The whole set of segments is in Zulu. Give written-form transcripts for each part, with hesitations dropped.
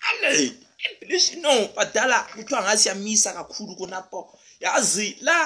Ale no badala kuthiwa ngasiyamisa kakhulu khonapho yazi la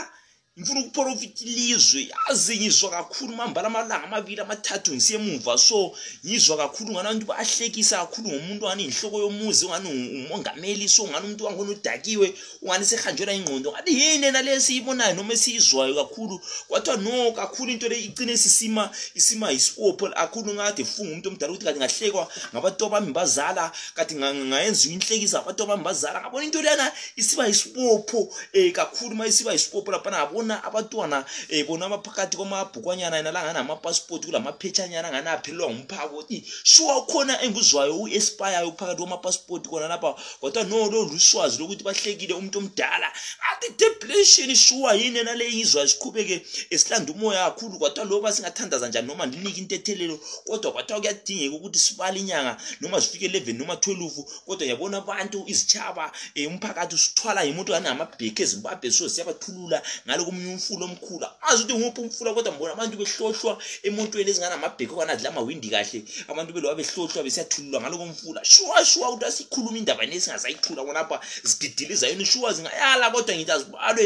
ngifuna ukuprofita ilizwe yazi ngizwa kakhulu mambala amalanga amabili amathathu ngisiyemuva so ngizwa kakhulu ngani abantu bayahlekisa kakhulu ngomuntu ongani yinhloko yomuzi ongani umongameli so ngani umuntu wangona udakiwe ungani sehanjelwa ingqondo ngathi yini ena le esiyibonayo noma esiyizwayo kakhulu kwathiwa no kakhulu into le icine sisima isima yisibopho kakhulu ngade funga umuntu omdala ukuthi kade ngahlekwa ngabantu bami bazala kade ngayenziwa inhlekisa ngabantu bami bazala ngabona into leyana isiba yisibopho kakhulu uma isiba yisibopho laphana ngabona abantwana bona abaphakathi kwamabhukwanyana yena la nganamapasipoti kulamaphetshanyana anganaphelelwa ngumphako ukuthi shuwa khona engikuzwayo u-espayayo phakathi kwamapasipoti khona lapha kodwa no lo luswazi lokuthi bahlekile umuntu omdala athi depression shuwa yini ena le ngizwayo siqhubeke esilanda umoya kakhulu kodwa loba singathandaza njani noma ndinike intethelelo kodwa kwathiwa kuyadingeka ukuthi sibale inyanga noma zifike 11 noma 12 kodwa ngiyabona abantu izitshaba umphakathi usithwala yimoto kanamabheki eZimbabwe so siyabathulula ngalo komunye umfula omkhulu azi ukuthi nguphi umfula kodwa ngibona abantu behlohlwa emotweni ezinganamabheki okanye amawindi kahle abantu belowa behlohlwa besiyathululwa ngalo komfula shuwa shuwa ukuthi asikhuluma indaba nesingazayithula khonapha zigidiliza yini shuwa zingayala kodwa ngithi azibalwe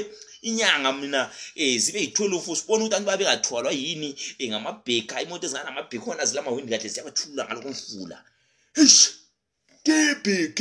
inyanga mina zibe yi-12 sibona ukuthi abantu babengathwalwa yini ngamabheka imoto ezinganamabheki khona zilamawindi kahle siyabathulula ngalo komfula. Eish, TBK.